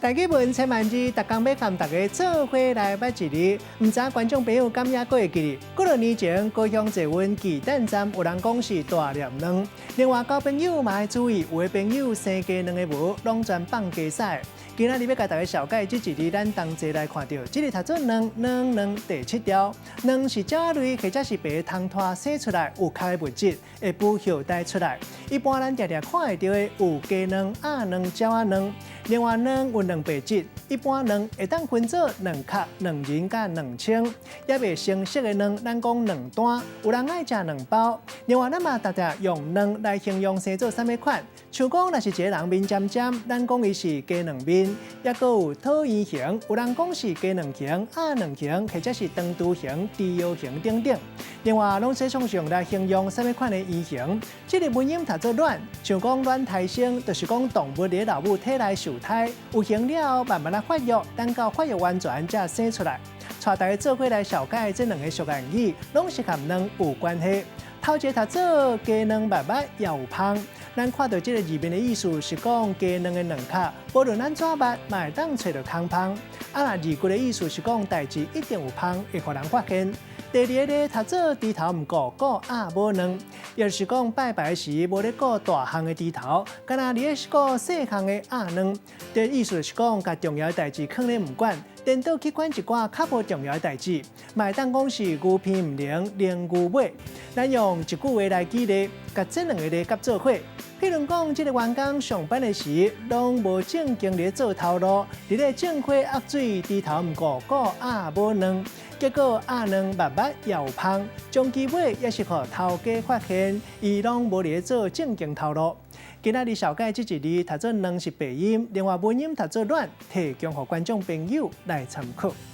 台語文千萬字，逐工欲共大家做伙來捌一字。毋知觀眾朋友敢猶閣會記得，幾若年前高雄捷運巨蛋站有人講是大粒卵。另外，交朋友嘛愛注意，有的朋友生雞卵的無，攏全放雞屎。今仔日欲共大家紹介這一字，咱同齊來看著，這個讀做卵卵卵第七條，卵是鳥仔類或者是爬蟲胎生出來有殼的物質，會孵後代出來。一般咱定定看會著的有雞卵、鴨卵、鳥仔卵。另外，卵有卵白質，一般卵會當分做卵殼、卵仁佮卵清。猶未成熟的卵，咱講卵蛋，有人愛食卵包。另外，咱嘛定定用卵來形容生做啥物款，像講若是一个人面尖尖，咱講伊是雞卵面；抑閣有橢圓形，有人講是雞卵形、鴨卵形，或者是長柱形、豬腰形等等。另外，攏使用來形容啥物款的圓形。這个文音讀做卵，像講卵胎生，就是講動物佇老母體內受胎，有形了後慢慢仔發育，等到發育完全才生出來。帶大家做伙來紹介這兩个俗諺語，攏是佮卵有關係。頭一个讀做雞卵密密也有芳，咱看著這个字面的意思是講雞卵的卵殼，無論按怎密，嘛會當揣著空芳。啊，若字骨的意思是講代誌一定有芳，會予人發現。第二个讀做豬頭毋顧顧鴨母卵，也就是講拜拜時無咧顧大項的豬頭，敢若佇咧顧細項的鴨卵。這意思是講，共重要的代誌囥咧毋管，顛倒去管一寡較無重要的代誌，嘛會當講是牛鼻毋靈，靈牛尾。咱用一句話來舉例，共這兩个字合做伙。譬如講，這个員工上班的時，攏無正經咧做頭路，佇咧種花壓水，豬頭毋顧顧鴨母卵，結果鴨卵密密也有芳，終其尾也是予頭家發現，伊攏無佇咧做正經頭路。今仔日紹介這一字讀做卵是白音，另外文音讀做卵，提供予觀眾朋友來參考。